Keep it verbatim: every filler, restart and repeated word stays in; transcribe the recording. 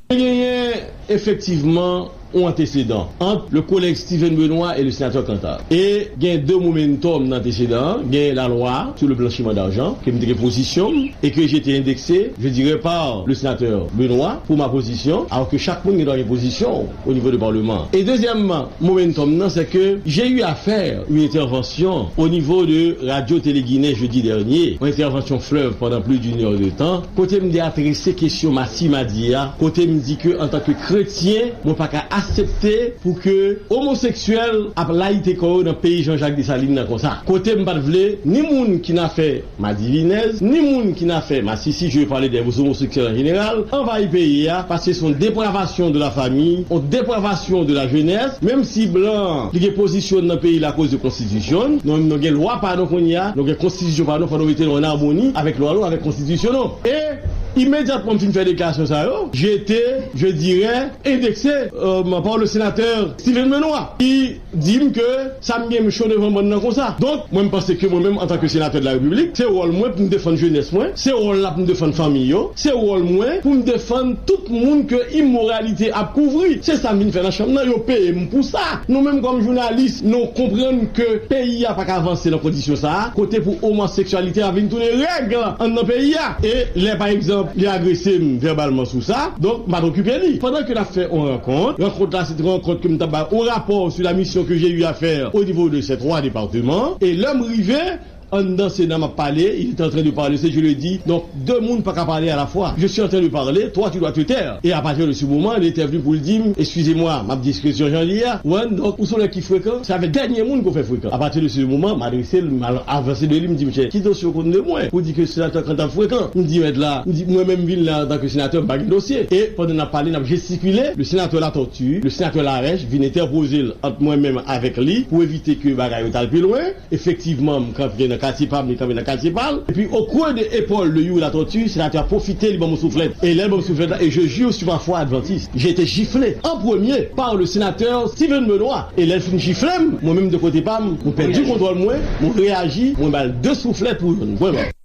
Genyen efektivman yon antesedan ant le collègue Steven Benoît et le sénateur Cantave. E gen de momentum nan antesedan an. Gen la loi sur le blanchiment d'argent ke m te gen pozisyon m e ke j'ai été indexé, je dirais, par le sénateur Benoît pour ma position, alors que chaque moun gen dwa gen pozisyon au niveau du Parlement. E dezyèm momentum nan, c'est que j'ai eu à faire une intervention au niveau de Radio Télé Guinée jeudi dernier, une intervention fleuve pendant plus d'une heure de temps, kote m te adrese kesyon Mati Madi a, kote m di ke antanke kretyen, mwen pa ka aksepte pou ke omoseksyèl ap layite kò yo nan peyi Jean-Jacques Dessalines nan konsa. Kote m pa t vle ni moun ki nan afè madivinèz, ni moun ki nan afè masisi, je veux parler des homosexuels en général, anvayi peyi a, paske se yon depravasyon de la famille, yon depravasyon de la jeunesse, menm si blan an, li gen pozisyon nan peyi la akoz de konstitisyon, nou menm nou gen lwa pa nou kounye a, nou gen konstitisyon pa nou, fò nou mete nou an amoni avèk lwa nou, avèk konstitisyon nou. E imedyatman m fin fè deklarasyon sa yo, j'étais, je dirais, indexé, euh, par le sénateur Steven Benoît, ki di m ke sa m gen m cho devan bann nan konsa. Donk, mwen m panse ke mwen menm, antanke senatè de la Repiblik, se wòl mwen pou m defann jenès mwen, se wòl la pou m defann fanmi yo, se wòl mwen pou m defann tout moun ke imoralite ap kouvri. Se sa m vin fè nan chanm nan, yo peye m pou sa. Nou menm kòm jounalis, nou konprann ke peyi a pa ka avanse nan kondisyon sa a, kote pou omoseksyalite a vin tounen règ anndan peyi a. E lè, pa egzanp, li agrese m vèbalman sou sa, donk, m pa t okipe li. Pandan ke n ap fè yon rankont, rankont la, se te yon rankont ke m t ap bay yon rapò sur la mission que j'ai eu à faire au niveau de ces trois départements. E lè m rive, anndan Sena, m ap pale, il est en train de parler, c'est je le dis. Donc, deux moun pa ka pale à la fois. Je suis en train de parler, toi, tu dois te taire. Et à partir de ce moment, il était venu pour le dire, excusez-moi, m ap di excusez Jean-Lia, ouais, donc, ou sont les qui fréquent, c'est avec dernier moun qu'on fait fréquent. À partir de ce moment, m adrese l, m al avanse de li, m di, monsieur, ki dosye w konn de mwen? Ou di ke senatè Cantave frekan. M di, mèt la, m di, mwen menm vin la antanke senatè, m pa gen dosye. E pandan n ap pale, n ap jestikile, le sénateur Latortue, le sénateur Larèche vin entèpoze l ant mwen menm avèk li pou evite ke bagay yo t al pi lwen. Efektivman, m kanpe nan katye pa m, li kanpe nan katye pa l. Epi, au creux de épaules de Youri Latortue, senatè a pwofite, li ban m yon souflèt. E lè l ban m souflèt la, et je jure sur ma foi adventiste, j'ai été giflé en premier par le sénateur Steven Benoît. E lè l fin jifle m, mwen menm de kote pa m, mwen pèdi kontwòl mwen, mwen reyaji, mwen ba l de souflèt pou youn. Mwen ba l.